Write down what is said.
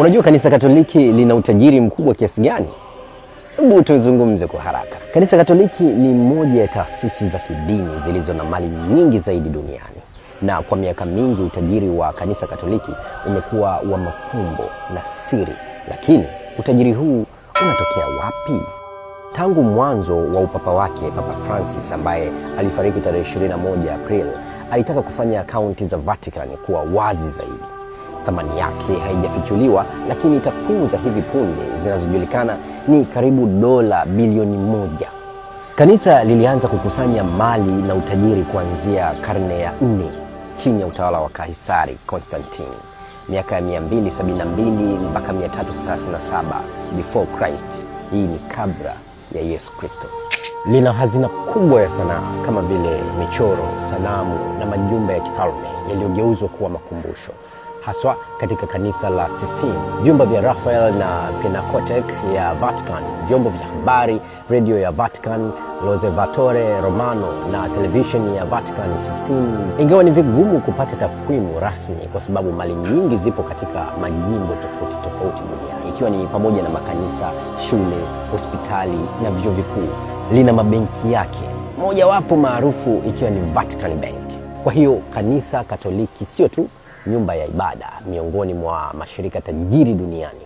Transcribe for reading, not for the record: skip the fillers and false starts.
Unajua Kanisa Katoliki lina utajiri mkubwa kiasi gani? Hebu tuzungumze kwa haraka. Kanisa Katoliki ni moja ya taasisi za kidini zilizo na mali nyingi zaidi duniani. Na kwa miaka mingi utajiri wa Kanisa Katoliki umekuwa wa mafumbo na siri. Lakini utajiri huu unatokea wapi? Tangu mwanzo wa upapa wake, Papa Francis ambaye alifariki tarehe 21 Aprili, alitaka kufanya akaunti za Vatican kuwa wazi zaidi. Thamani yake haijafichuliwa, lakini takwimu za hivi punde zinazojulikana ni karibu dola bilioni 1. Kanisa lilianza kukusanya mali na utajiri kuanzia karne ya 4 chini ya utawala wa Kaisari Constantine, miaka ya 272 mpaka 337 before Christ. Hii ni kabla ya Yesu Kristo. Lina hazina kubwa ya sanaa kama vile michoro, sanamu na majumba ya kifalme yaliyogeuzwa kuwa makumbusho, haswa katika kanisa la Sistine, vyumba vya Raphael na Pinakothek ya Vatican, vyombo vya habari, radio ya Vatican, L'Osservatore Romano na television ya Vatican Sistine. Ingawa ni vigumu kupata takwimu rasmi kwa sababu mali nyingi zipo katika majimbo tofauti tofauti duniani, ikiwa ni pamoja na makanisa, shule, hospitali na vyuo vikuu. Lina mabenki yake, mojawapo maarufu ikiwa ni Vatican Bank. Kwa hiyo Kanisa Katoliki sio tu nyumba ya ibada miongoni mwa mashirika tajiri duniani,